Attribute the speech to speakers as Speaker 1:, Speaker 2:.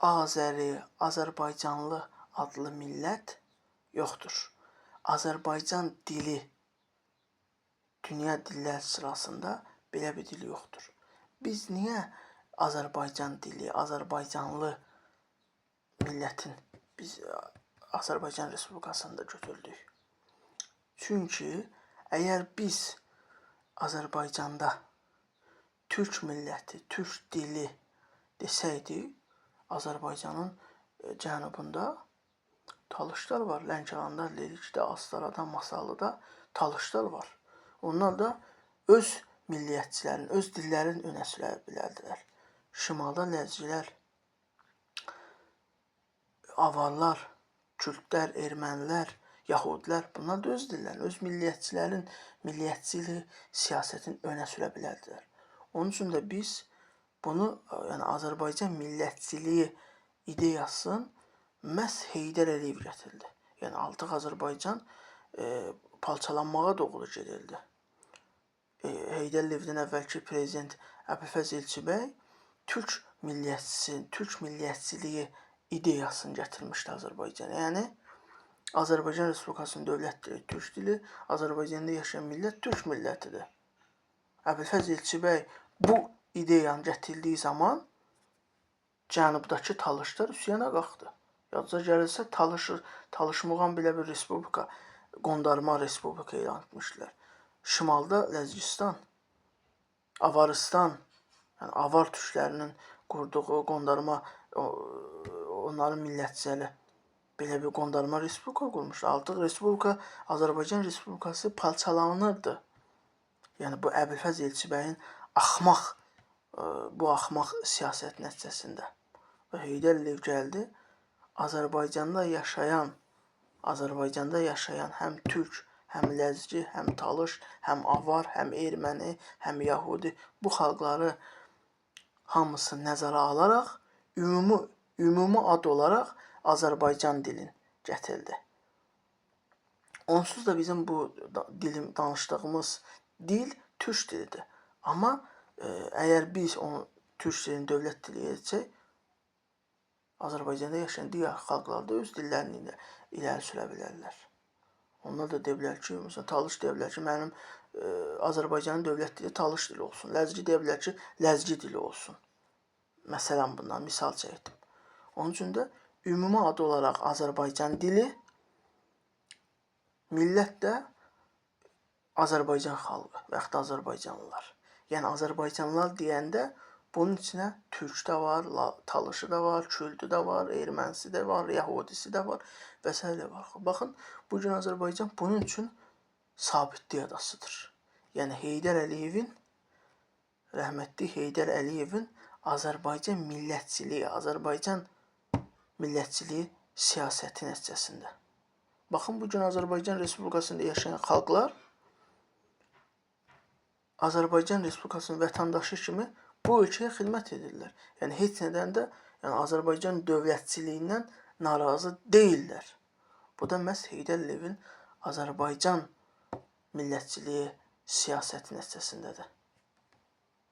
Speaker 1: Azəri, Azərbaycanlı adlı millət yoxdur. Azərbaycan dili dünya dillər sırasında belə bir dil yoxdur. Biz niyə Azərbaycan dili, Azərbaycanlı millətin biz Azərbaycan Respublikasında götürdük? Çünki əgər biz Azərbaycanda türk milləti, türk dili desəydik, Azərbaycanın cənubunda Talışlar var. Lənkəranda, Lelikdə, Astarada, Masallıda Talışlar var. Onlar da öz milliyyətçilərin, öz dillərin önə sürə bilərdilər. Şimalda ləzgilər, avarlar, kürdlər, ermənilər, yahudilər, bunlar da öz dillərini, öz milliyyətçilərin, milliyyətçilik siyasətini önə sürə bilərdilər. Onun üçün də biz bunu, yəni Azərbaycan millətçiliyi ideyasını məhz Heydər Əliyev gətirdi. Yəni artıq Azərbaycan parçalanmağa doğru gedirdi. Heydər Əliyevdən əvvəlki prezident Əbülfəz Elçibəy türk milliyətçisi, türk milliyətçiliyi ideyasını gətirmişdi Azərbaycana. Yəni Azərbaycan Respublikasının dövlət dili türk dili, Azərbaycanda yaşayan millət türk millətidir. Əbülfəz Elçibəy bu ideyanı gətirdiyi zaman cənubdakı talışlar üsyana qalxdı. Yadınıza gəlirsə Talışmuğan belə bir respublika, qondarma respublika elan etmişdilər. Şimalda Ləzgistan, Avarıstan, yəni Avar türklərinin qurduğu qondarma, onların millətçiləri belə bir qondarma respublika qurmuşlar. Artıq respublika, Azərbaycan Respublikası parçalanırdı. Yəni bu Əbülfəz Elçibəyin axmaq, bu axmaq siyasət nəticəsində. Və Heydər Əliyev gəldi, Azərbaycanda yaşayan həm türk, həm ləzgi, həm talış, həm avar, həm erməni, həm yahudi bu xalqları hamısını nəzərə alaraq ümumi ad olaraq Azərbaycan dilini gətirdi. Onsuz da bizim bu dilim danışdığımız dil türk dilidir. Amma əgər biz onu türk dilini dövlət dili etsək, Azərbaycanda yaşayan digər xalqlar da öz dillərini iləri sürə bilərlər. Onlar da deyə bilər ki, məsələn, Talış deyə bilər ki, mənim Azərbaycanın dövlət dili Talış dili olsun. Ləzgi deyə bilər ki, Ləzgi dili olsun. Məsələn, bundan misal çəkdim. Onun üçün də ümumi adı olaraq Azərbaycan dili, millət də Azərbaycan xalqı və yaxud da Azərbaycanlılar. Yəni Azərbaycanlılar deyəndə bunun içinə türk də var, talışı da var, kürdü də var, ermənisi də var, yahudisi də var və sairə də var. Baxın, bu gün Azərbaycan bunun üçün sabitlik adasıdır. Yəni Heydər Əliyevin, rəhmətli Heydər Əliyevin Azərbaycan millətçiliyi, Azərbaycan millətçiliyi siyasəti nəticəsində. Baxın, bu gün Azərbaycan Respublikasında yaşayan xalqlar Azərbaycan Respublikasının vətəndaşı kimi bu ölkəyə xidmət edirlər. Yəni heç nədən də, yəni Azərbaycan dövlətçiliyindən narazı deyillər. Bu da məhz Heydər Əliyevin Azərbaycan millətçiliyi siyasəti nəticəsindədir.